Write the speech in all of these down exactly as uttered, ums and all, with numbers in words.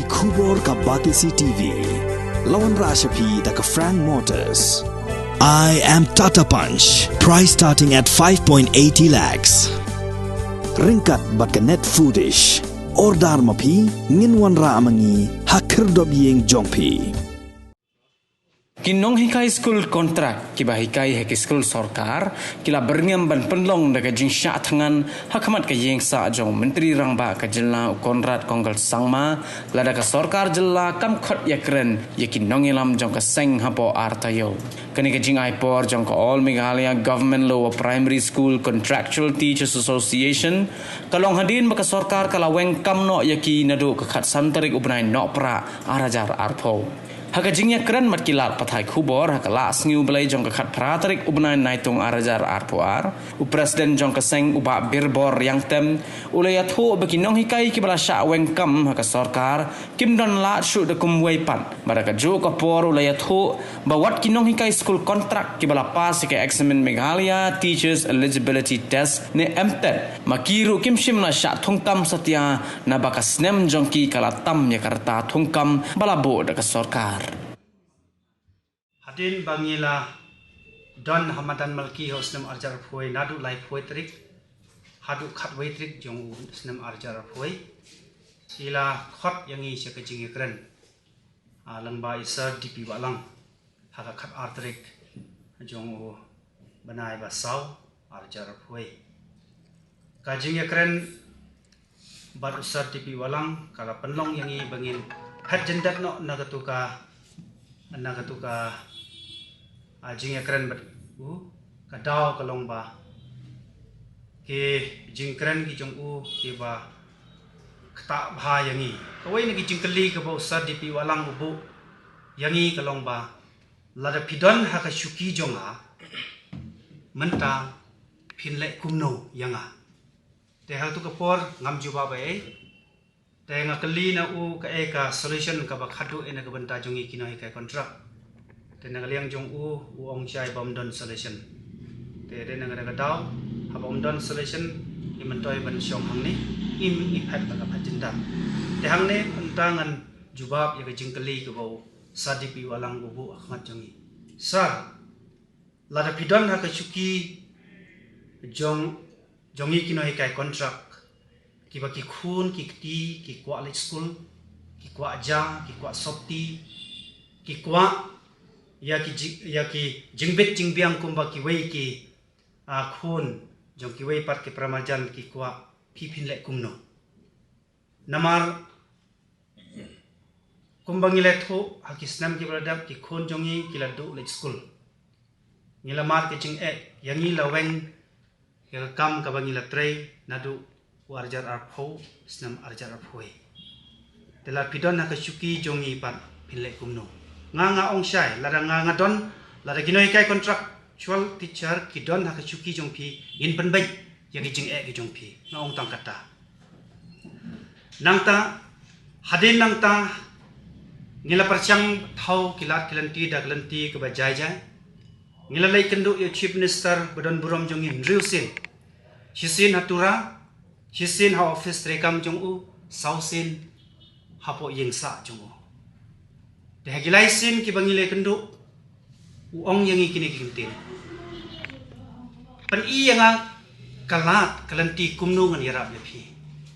Khubor ka Batesi T V. La wanrah sha phi da ka Frank Motors. I am Tata Punch. Price starting at five point eighty lakhs. Ryngkat bad ka Net Foodish. Order ma phi, ngin wanrah ma ngi ha khyrdop ïing jong phi. Ki nonghikai skul kontrak kiba hikai ha ki skul sorkar ki la byrngem ban pynlong da ka jingshah thngan ha khmat ka ïing sah jong u Myntri Rangbah ka jylla u Conrad Kongkal Sangma, lada ka sorkar jylla kam khot ïakren ïa ki nongïalam jong ka seng hapoh ar taïew. Kane ka jingai por jong ka All Meghalaya Government Lower Primary School Contractual Teachers Association ka long hadien ba ka sorkar ka la weng kam noh ïa ki naduh ka khatsan tarik u bnai Nohprah ar hajar arphew. Ha ka jingïakren bad ki lad pathai khubor ha ka lad sngi U Blei jong ka khatphra tarik u bnai Naitung ar hajar arphew ar, u President jong ka seng u Bah Birbor Riangtem u la ïathuh ba ki nonghikai kiba la shah weng kam ha ka sorkar kim don lad shuh da kumwei pat. Bad ha kajuh ka por u la ïathuh ba wat ki nonghikai skul kontrak kiba la pass ïa ka eksamin Meghalaya Teachers Eligibility Test ne MTET ma ki ruh kim shym la shah thungkam satia, naba ka snem jong ki ka la tam ïa ka rta thungkam ba la buh da ka sorkar. Hadien ba ngi la don ha madan Malki ha u snem ar hajar arphew, naduh laiphew tarik haduh khatwei tarik jong u snem ar hajar arphew, ki la khot ïa ngi sha ka jingïakren, ah, lyngba i Sir D P Wahlang ha ka khatar tarik jong u bnai ba saw ar hajar arphew. Ka jingïakren bad u Sir D P Wahlang ka la pynlong ïa ngi ba ngin phet jyndat noh na katu ka, na katu ka, ah, jingïakren bad u. Ka daw ka long ba ki jingkren ki jong u kiba ktah bha ïa ngi. Kawei na ki jingkylli kaba u Sir D P Wahlang u buh ïa ngi ka long ba lada phi don ha ka shuki jong nga, mynta phin leh kumno ïa nga? Te ha katu ka por ngam jubab ei. Te nga kylli na u kaei ka solution kaba khadduh na ka bynta jong ngi ki nonghikai kontrak. Te na ka liang jong u, u ong shai ba ym don solution. Te dei na ka daw, haba ym don solution, ngi myntoi ban shong hangne, ngi, ngi phet ba ka phet jyndat. Te hangne mynta ngan jubab ïa ka jingkylli kaba u Sir D P Wahlang u buh ha khmat jong ngi. Sir, lada phi don ha ka shuki jong, jong ngi ki nonghikai kontrak, kiba ki khun ki kti ki kwah leit skul, ki kwah ja, ki kwah sopti, ki kwah ïa ki ji-, ïa ki jingbit jingbiang kumba kiwei ki, ah, khun jong kiwei pat ki paramarjan ki kwah, phi phin leh kumno? Namar kumba ngi la ïathuh ha ki snem kiba la dep, ki khun jong ngi ki la duh leit skul. Ngi la mad ka jingeh, ïa ngi la weng ïa ka kam kaba ngi la trei naduh u ar hajar arphew, snem ar hajar arphew. Te lada phi don ha ka shuki jong ngi pat phin leh kumno? Nga, nga ong shai, lada nga, nga don, lada ki nonghikai contractual teacher ki don ha ka shuki jong phi, ngin pynbeit ïa ki jingeh ki jong phi. Nga ong tang kata. Nangta, hadien nangta, ngi la pyrshang thaw ki lad ki lynti da ka lynti kaba jai jai. Ngi la leit kynduh ïa u Chief Minister ba don burom jong ngi hynriew sien. Shisien ha Tura, shisien ha office treikam jong u, saw sien hapoh ïing sah jong u. Te ha ki lai sien kiba ngi leit kynduh, u ong ïa ngi kine ki kyntien. Pyni ïa nga ka lad ka lynti kumno ngan ïarap ïa phi.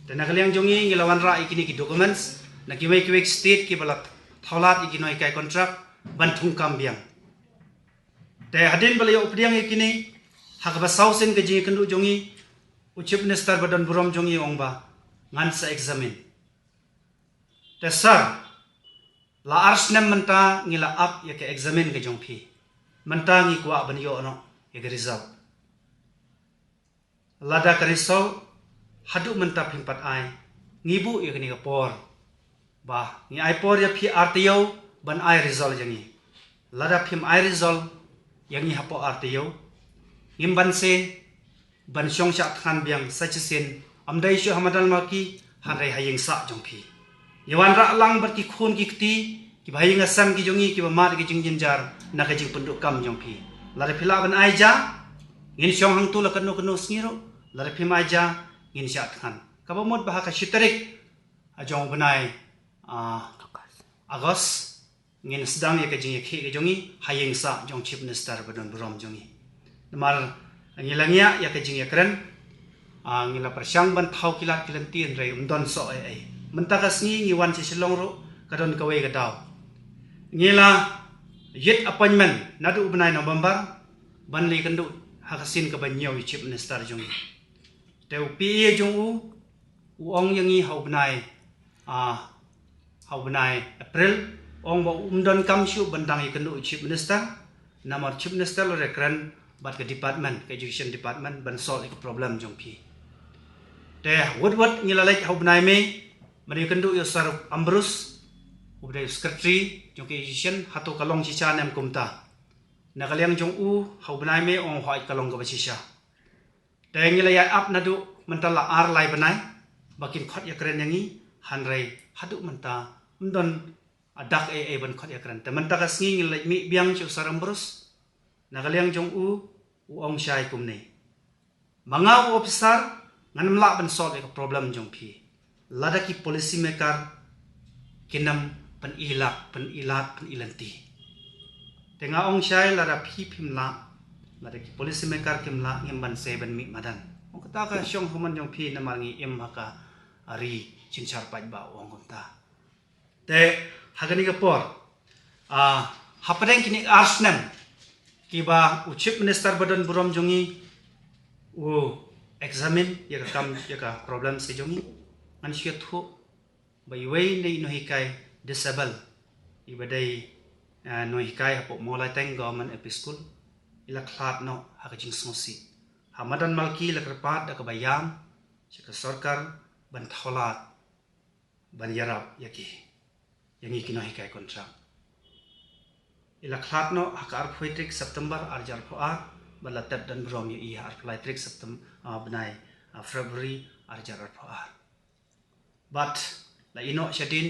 Te na ka liang jong ngi ngi la wanrah ïa kine ki documents na kiwei kiwei ki state kiba la thaw lad ïa ki nonghikai contract ban thungkam biang. Te hadien ba la ïoh pdiang ïa kine, ha kaba saw sien ka jingïakynduh jong ngi, u Chief Minister ba don burom jong ngi u ong ba ngan sa examine. Te sir, la ar snem mynta ngi la ap ïa ka examine ka jong phi. Mynta ngi kwah ban ïoh noh ïa ka result. Lada ka result haduh mynta phim pat ai, ngi buh ïa kane ka por ba ngi ai por ïa phi ar taïew ban ai result ïa ngi. Lada phim ai result ïa ngi hapoh ar taïew, ngim banse ban shong shah thngan biang sa shisien, ym dei shuh ha madan Malki, hynrei ha ïing sah jong phi. Ïa wanrah lang bad ki khun ki kti kiba ha ïing ha sem ki jong ngi kiba mad ïa ka jingjynjar na ka jingpynduh kam jong phi. Lada phi lah ban ai ja, ngin shong hangtu la katno katno sngi ruh. Lada phim ai ja, ngin shah thngan. Kaba mut ba ha ka shi tarik, ah, jong u bnai, ah, August, ngin sdang ïa ka jingïakhih ka jong ngi ha ïing sah jong Chief Minister ba don burom jong ngi. Namar ngi la ngiah ïa ka jingïakren, ah, ngi la pyrshang ban thaw ki lad ki lynti hynrei ym don soh ei ei. Mynta ka sngi ngi wan sha Shillong ruh ka don kawei ka daw. Ngi la ïit appointment naduh u bnai November ban leit kynduh ha ka sien kaba hynñiew ïa u Chief Minister jong ngi. Te u P A jong u, u ong ïa ngi ha u bnai, ah, ha u bnai April, u ong ba um donkam shuh ban dang ïakynduh u Chief Minister, namar Chief Minister la ïakren bad ka department, ka education department, ban solve ïa ka problem jong phi. Te wut wut ngi la leit ha u bnai May ban ïakynduh ïa u Sir Ambrose, u ba dei u secretary jong ka education, hato ka long shisha ne em kumta. Na ka liang jong u, ha u bnai May u ong hooid ka long kaba shisha. Te ngi la ïa ap naduh mynta la ar lai bnai ba kin khot ïakren ïa ngi, hynrei haduh mynta ym don dak ei ei ban khot ïakren. Te mynta ka sngi ngi la leit mih biang sha u Sir Ambrose. Na ka liang jong u, u ong shai kumne: Ma nga u officer ngan ym lah ban solve ïa ka problem jong phi lada ki policy maker kin ym pynilak, pynilad, pynilynti. Te nga ong shai, lada phi phim lah, lada ki policy maker kim lah, ngim banse ban mih madan. Ong kata ka shong humon jong phi namar ngi im ha ka ri synshar paidbah, u ong kumta. Te ha kane ka por, ah, hapdeng kine ar snem kiba u Chief Minister ba don burom jong ngi u examine ïa ka kam, ïa ka problem sa jong ngi, ngan shu ïathuh ba iwei na i nonghikai disable, iba dei, eh, nonghikai hapoh Mawlaiteng Government L P School, i la khlad noh ha ka jingsngewsih. Ha madan Malki la kyrpad da kaba ïam sha ka sorkar ban thaw lad ban ïarap ïa ki, ïa ngi ki nonghikai kontrak. I la khlad noh ha ka arphew tarik September arhajar arphew ar, bad la tep don burom ïa i ha arphew lai tarik September, ah, bnai, ah, February arhajar arphew ar. Bad la ïeh noh shadien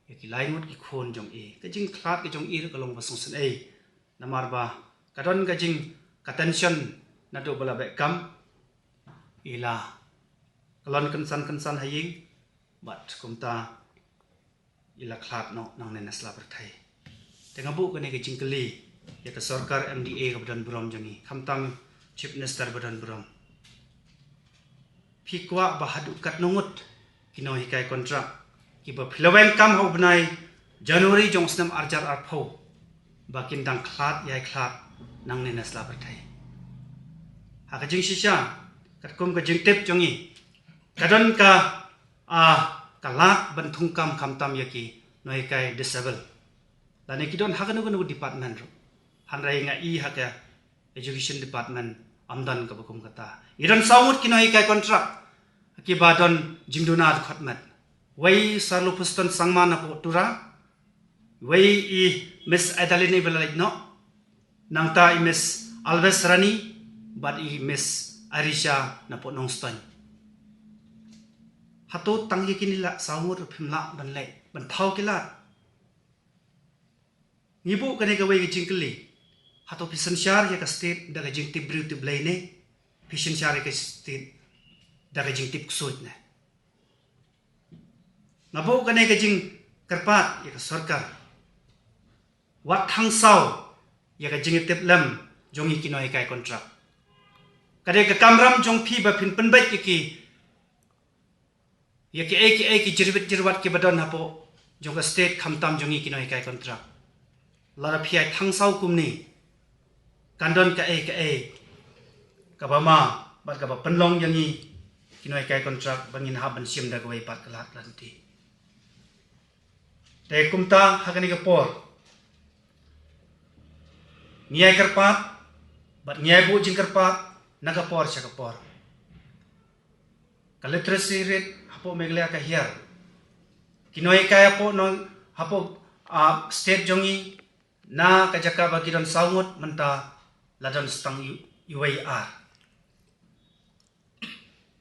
ïa ki lai ngut ki khun jong i. Ka jingkhlad ka jong i ruh ka long ba sngewsynei. Namar ba ka don ka jing, ka tension naduh ba la beh kam, i la kyllon kynsan kynsan ha ïing, bad kumta i la khlad noh nangne na sla pyrthei. Te nga buh kane ka jingkylli ïa ka sorkar M D A kaba don burom jong ngi, khamtam Chief Minister ba don burom. Phi kwah ba haduh katno ngut ki nonghikai kontrak kiba phi la weng kam ha u bnai January jong u snem arhajar arphew ba kin dang khlad ïai khlad nangne na sla pyrthei? Ha ka jingshisha, katkum ka jingtip jong ngi, ka don ka, ah, ka lad ban thungkam khamtam ïa ki nonghikai disable lane ki don ha kano kano department ruh. Hynrei nga i ha ka education department ym don kaba kum kata. Ngi don saw ngut ki nonghikai kontrak kiba don jingduna dkhot met. Wei Sir Lupuston Sangma napoh Tura, wei i Miss Adeline iba la leit noh, nangta i Miss Alves Rani bad i Miss Arisha napoh Nongstoiñ. Hato tang ïa kine lah saw ngut ruh phim lah ban leh, ban thaw ki lad? Ngi buh kane kawei ka jingkylli. Hato phi synshar ïa ka state da ka jingtip briew tip Blei ne phi synshar ïa ka state da ka jingtip ksuid ne? Nga buh kane ka jingkyrpad ïa ka sorkar, wat thang saw ïa ka jingïatiplem jong ngi ki nonghikai kontrak. Ka dei ka kamram jong phi ba phin pynbeit ïa ki, ïa kiei kiei ki jyrwit jyrwat kiba don hapoh jong ka state khamtam jong ngi ki nonghikai kontrak. Lada phi ïai thang saw kumne, kan don kaei kaei kaba ma bad kaba pynlong ïa ngi ki nonghikai kontrak ba ngin hap ban shim da kawei pat ka lad ka lynti. Te kumta ha kane ka por ngi ïai kyrpad bad ngi ïai buh jingkyrpad na ka por sha ka por. Ka literacy rate hapoh Meghalaya ka hiar. Ki nonghikai hapoh nong, hapoh, ah, state jong ngi, na ka jaka ba ki don saw ngut, mynta la don sa tang iwei ar.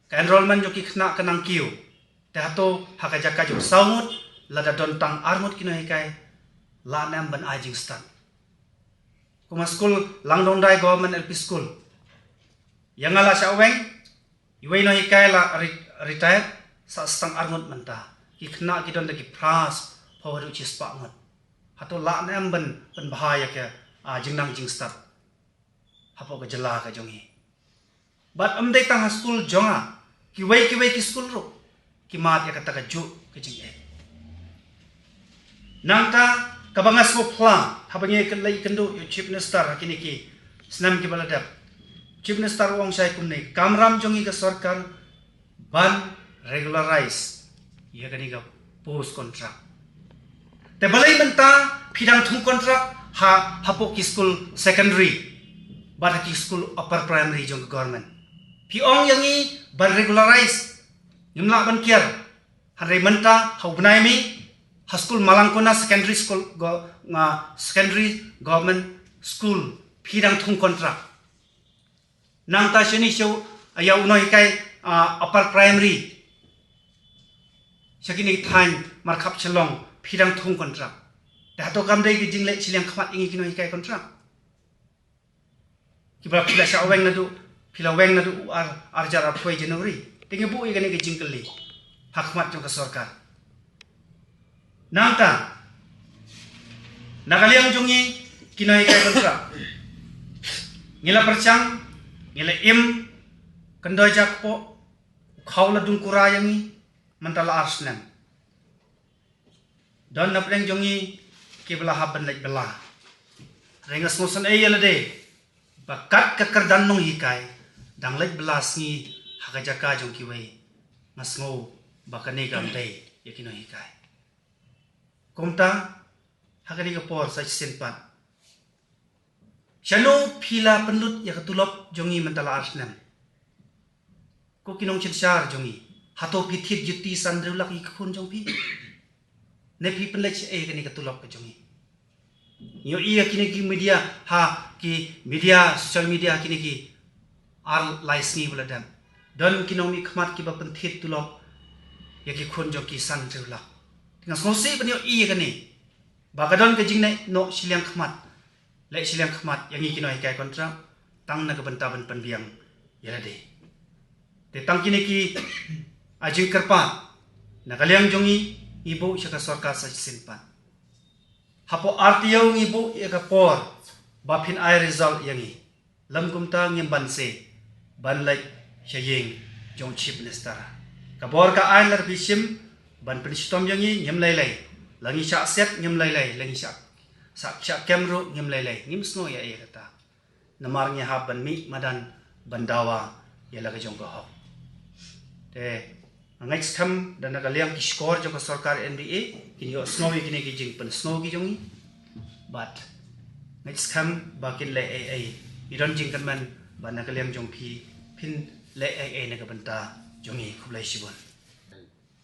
Ka enrolment jong ki khynnah ka nang kiew. Te hato ha ka jaka jong saw ngut lada don tang ar ngut ki nonghikai, lah ne em ban ai jingstad? Kum ha skul Langdongdai Government L P School, ïa nga la shah weng, iwei nonghikai la re-, retire, sa tang ar ngut mynta. Ki khynnah ki don da ki phra phew haduh shispah ngut. Hato lah ne em ban, ban bha ïa ka, ah, jingnang jingstad hapoh ka jylla ka jong ngi. Bad ym dei tang ha skul jong nga, kiwei kiwei ki skul ruh ki mad ïa kata kajuh ka jingeh. Nangta kaba nga sngewphylla haba ngi leit kynduh ïa u Chief Minister ha kine ki snem kiba la dep. Chief Minister u ong shai kumne, kamram jong ngi ka sorkar ban regularize ïa kane ka post contract. Te balei mynta phi dang thung contract ha, hapoh ki skul secondary bad ha ki skul upper primary jong ka government? Phi ong ïa ngi ban regularize, ngim lah ban kiar. Hynrei mynta ha u bnai Mei, ha skul Malangkona Secondary School, go, nga, Secondary Government School, phi dang thung contract. Nangta shane sha u, ïa u nonghikai, ah, upper primary sha kine ki thaiñ markhap Shillong, phi dang thung contract. Te hato kam dei ka jingleh shiliang khmat ïa ngi ki nonghikai contract? Kiba phi la shah weng naduh, phi la weng naduh u ar, ar hajar arphew January. Te ngi buh ïa kane ka jingkylli ha khmat jong ka sorkar. Nangta na ka liang jong ngi ki nonghikai contract, ngi la pyrshang, ngi la im, kyndoi jakpoh, u khaw la dungkura ïa ngi mynta la ar snem. Don na pdeng jong ngi kiba la hap ban leit bylla. Hynrei nga sngewsynei ïa lade ba kat ka kyrdan nonghikai dang leit bylla sngi ha ka jaka jong kiwei. Nga sngew ba kane kam dei ïa ki nonghikai. Kumta ha kane ka por sa shisien pat, shano phi la pynlut ïa ka tulop jong ngi mynta la ar snem? Ko ki nongsynshar jong ngi, hato phi thied juti san hynriew lak ïa ki khun jong phi? Ne phi pynleit shaei kane ka tulop ka jong ngi? Ngi ïohi ïa kine ki media, ha ki media, social media, kine ki ar lai sngi ba la dep, don ki nongmihkhmat kiba pynthied tulop ïa ki khun jong ki san hynriew lak. Nga sngewsih ban ïohi ïa kane ba ka don ka jingleh noh shiliang khmat, leh shiliang khmat ïa ngi ki nonghikai contract tang na ka bynta ban pynbiang ïa lade. Te tang kine ki, ah, jingkyrpad na ka liang jong ngi, ngi buh sha ka sorkar sa shisien pat. Hapoh ar taïew ngi buh ïa ka por ba phin ai result ïa ngi. Lym kumta ngim banse ban leit sha ïing jong Chief Minister. Ka bor ka aiñ lada phi shim ban pynshitom ïa ngi, ngim lei lei. La ngi shah siat ngim lei lei, la ngi shah, shah, shah kem ruh ngim lei lei. Ngim sngew ïa ei kata. Namar ngi hap ban mih madan ban dawa ïa la ka jong ka hok. Te nga ngeit skhem da na ka liang ki shkor jong ka sorkar N D A kin ïohsngew ïa kine ki jingpynsngew ki jong ngi. Bad ngeit skhem ba kin leh ei ei. Ngi don jingkyrmen ba na ka liang jong phi phin leh ei ei na ka bynta jong ngi. Khublei shibun.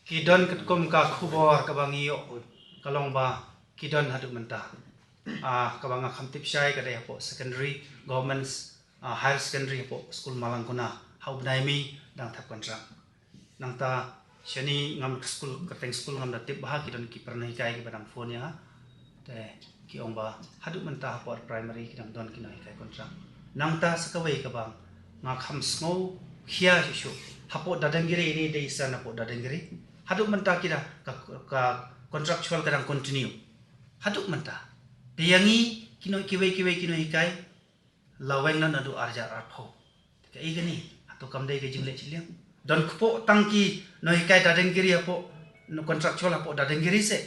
Ki don katkum ka khubor kaba ngi ïoh ka long ba ki don haduh mynta. Ah, kaba nga kham tip shai ka dei hapoh secondary, government, ah, higher secondary hapoh skul Malangkona ha u bnai Mei dang thep contract. Nangta shane ngam ka skul, kyrteng skul ngam da tip bha, ki don ki para nonghikai kiba dang phone ïa nga. Te ki ong ba haduh mynta hapoh primary ki dang don ki nonghikai contract. Nangta sa kawei kaba nga kham sngewkhia shuh shuh, hapoh Dadengiri, ine dei san hapoh Dadengiri. Haduh mynta ki da ka, ka contractual ka dang continue haduh mynta. Te ïa ngi ki nong, kiwei kiwei ki nonghikai la weng noh naduh ar hajar arphew. Te kaei kane, hato kam dei ka jingleh shiliang? Don kpoh tang ki nonghikai Dadengiri hapoh, contractual hapoh Dadengiri se.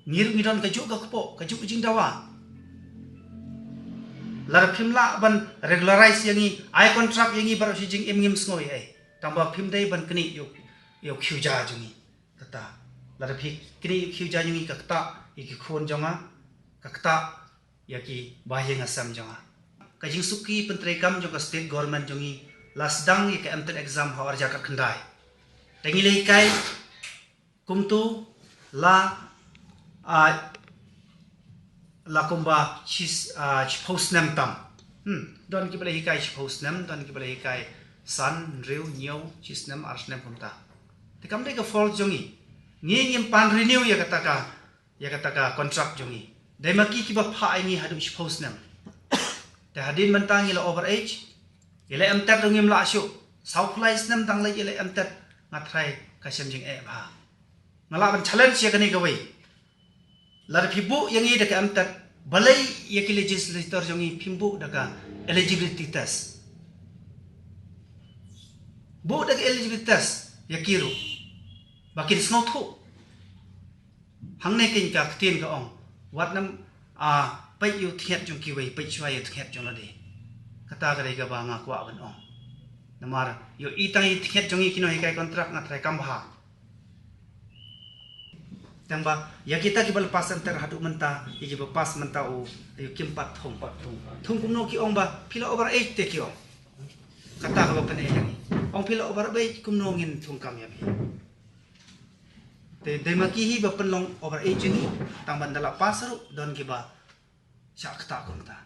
Ngi ruh ngi don kajuh ka kpoh, kajuh ka jingdawa. Lada phim lah ban regularize ïa ngi, ai contract ïa ngi baroh shi jingim, ngim sngew ei ei. Tang ba phim dei ban knieh ïa u, ïa u khiew ja jong ngi. Kata, lada phi knieh ïa u khiew ja jong ngi, ka ktah ïa ki khun jong nga, ka ktah ïa ki bahaïing hasem jong nga. Ka jingsuki pyntreikam jong ka state government jong ngi la sdang ïa ka M.Ted exam ha u ar hajar khatkhyndai. Te ngi la hikai kumto la, ah, la kumba shi, ah, shiphew snem tam. Hmm, don kiba la hikai shiphew snem, don kiba la hikai san, hynriew, hynñiew, shi snem, ar snem kumta. Te kam dei ka fault jong ngi. Ngi ngim pan renew ïa kata ka, ïa kata ka contract jong ngi. Dei ma ki kiba phah ïa ngi haduh shiphew snem. Te hadien mynta ngi la over age. Ïaleh M.Ted ruh ngim lah shuh. Sawphew lai snem dang leit ïaleh M.Ted. Nga tharai ka shem jingeh bha. Nga lah ban challenge ïa kane kawei. Lada phi buh ïa ngi da ka M TET, balei ïa ki legislator jong ngi phim buh da ka eligibility test? Buh da ka eligibility test ïa ki ruh, ba kin sngewthuh. Hangne kein ka ktien ka ong, wat nym, a, peit ïa u tngiat jong kiwei, peit shuwa ïa u tngiat jong lade. Kata ka dei kaba nga kwah ban ong. Namar ïohi tang ïa u tngiat jong ngi ki nonghikai kontrak nga trai kam bha. Tang ba ïa kita kiba la pass center haduh mynta, ïa kiba pass mynta u, ïa kim pat thung, pat thung. Thung kumno ki ong ba phi la over age te ki ong. Kata kaba pyneh ïa ngi. Ong phi la over age kumno ngin thung kam ïa phi. Te dei ma ki hi ba pynlong over age jong ngi, tang ba ynda la pass ruh don kiba shah kata kumta.